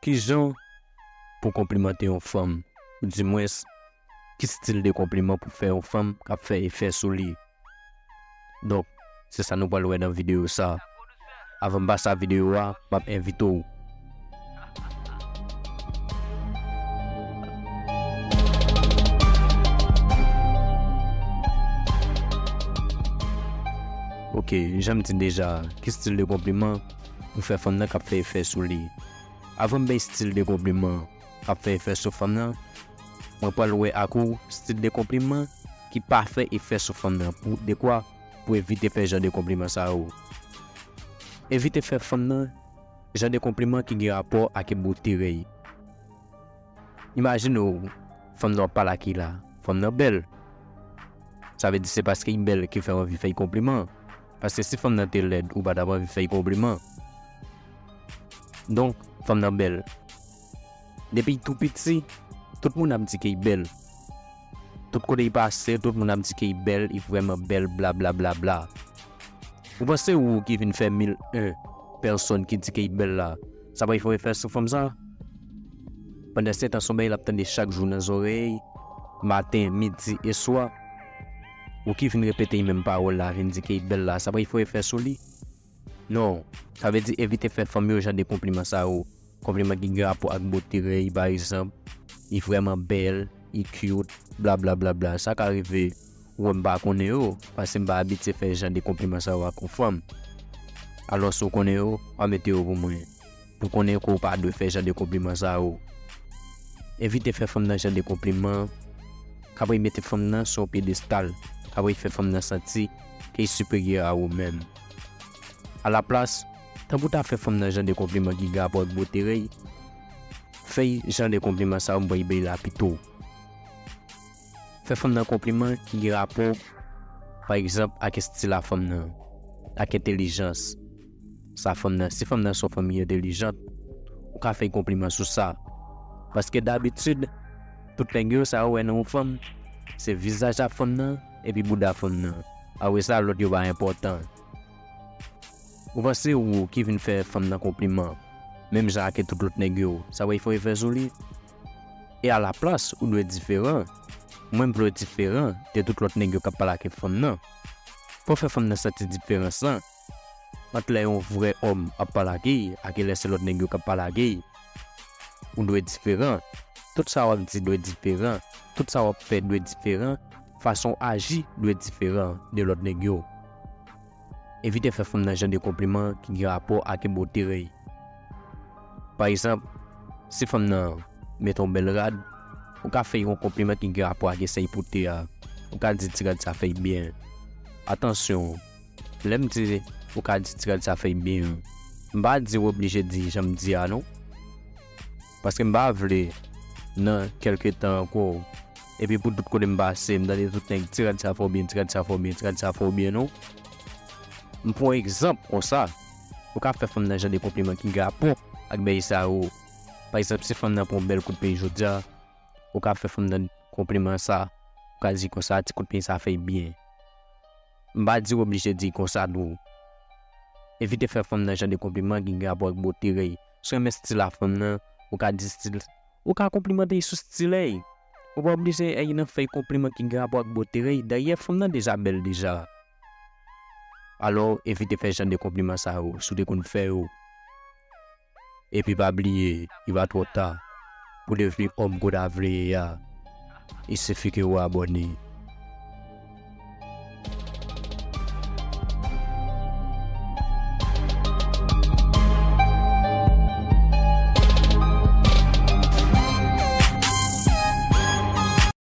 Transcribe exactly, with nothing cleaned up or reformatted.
Kijan pou konplimante yon fanm? Ou dimwens, ki stil de konpliman pou fè yon fanm k ap fè efè sou li? Donk, se sa nou pral wè nan videyo sa. Avan m pase a videyo a, m ap envite w. Ok, jan m di deja, ki stil de konpliman pou fè fanm nan k ap fè efè sou li? Avan m bay stil de konpliman k ap fè efè sou fanm nan, mwen pral wè ak ou stil de konpliman ki pa fè efè sou fanm nan. Pou, dekwa, pou evite fè jan de konpliman sa yo. Evite fè fanm nan jan de konpliman ki gen rapò ak bote rèy. Imajine w, fanm nan w ap pale ak li la, fanm nan bèl. Sa vle di se paske li bèl ki fè w anvi fè l konpliman. Paske si fanm nan te lèd, ou pa t ap anvi fè l konpliman. Donk, fanm nan bèl. Depi l tou piti, tout moun ap di ke l bèl. Tout kote l pase, tout moun ap di ke l bèl, li vrèman bèl, bla bla bla bla. Ou panse ou ki vin fè mil en pèsòn ki di ke l bèl la, sa pral fè efè sou fanm sa? Pandan se tan, se yon bagay l ap tande chak jou nan zòrèy, maten, midi e swa. Ou ki vin repete menm pawòl la, vin di ke l bèl la, sa pral fè efè sou li? Non, sa vle di evite fè fanm yo jan de konpliman sa yo. Konpliman ki gen rapò ak bote rèy, pa egzanp, li vrèman bèl, li cute, bla bla bla bla. Sa ka rive, ou wè m pa konnen yo, paske m pa abitye fè jan de konpliman sa yo ak yon fanm. Alò, si w konnen yo, w a mete yo pou mwen. Pou konnen ke w pa dwe fè jan de konpliman sa yo. Evite fè fanm nan jan de konpliman k ap mete fanm nan sou yon pyedestal, k ap fè fanm nan santi ke l siperyè a ou menm. Alaplas, tanpou ta fè fanm nan jan de konpliman ki gen rapò ak bote rèy, fè l jan de konpliman sa yo m pral bay la pito. Fè fanm nan konpliman ki gen rapò, pa egzanp, ak estil a fanm nan, ak entèlijans sa fanm nan. Si fanm nan se yon fanm ki entèlijant, ou ka fè l konpliman sou sa. Paske dabitid, tout nèg yo, sa yo wè nan yon fanm, se vizaj a fanm nan, epi bouda fanm nan. Apre sa, lòt yo pa enpòtan. Ou panse ou ki vin fè fanm nan konpliman, menm jan ak tout lòt nèg yo, sa pral fè efè sou li? E alaplas, ou dwe diferan. Mwen, m vle w diferan de tout lòt nèg yo k ap pale ak fanm nan. Fò w fè fanm nan santi diferans lan ant lè yon vrè òm ap pale ak li, ak lè se lòt nèg yo k ap pale ak li. Ou dwe diferan. Tout sa w ap di dwe diferan. Tout sa w ap fè dwe diferan. Fason w aji dwe diferan de lòt nèg yo. Evite fè fanm nan jan de konpliman ki gen rapò ak bote rèy. Pa egzanp, si fanm nan mete yon bèl rad, ou ka fè yon konpliman ki gen rapò ak sa l pote a. Ou ka di ti rad sa fè l byen. Atansyon, lè m di ou ka di ti rad sa fè l byen, m pa di w oblije di jan m di a non. Paske m pa vle, nan kèlke tan ankò, epi pou tout kote m pase, m tande tout nèg, ti rad sa fè w byen, ti rad sa fè w byen, ti rad sa fè w byen non. M pran yon egzanp konsa. Ou ka fè fanm nan jan de konpliman ki gen rapò ak bagay sa yo. Pa egzanp, si fanm nan pran yon bèl kout peny jodi a, ou ka fè fanm nan konpliman sa. Ou ka di konsa, ti kout peny sa fè l byen. M pa di w oblije di l konsa tou. Evite fè fanm nan jan de konpliman ki gen rapò ak bote rèy. Si w renmen estil a fanm nan, ou ka di estil, ou ka konplimante l sou estil a. Ou pa oblije al nan fè l konpliman ki gen rapò ak bote rèy. Dayè, fanm nan deja bèl deja. Alò, evite fè jan de konpliman sa yo, si w te konn fè yo. Epi pa bliye, li pa twò ta pou devni òm ke w ta vle ye a. Il suffit que ou abòne.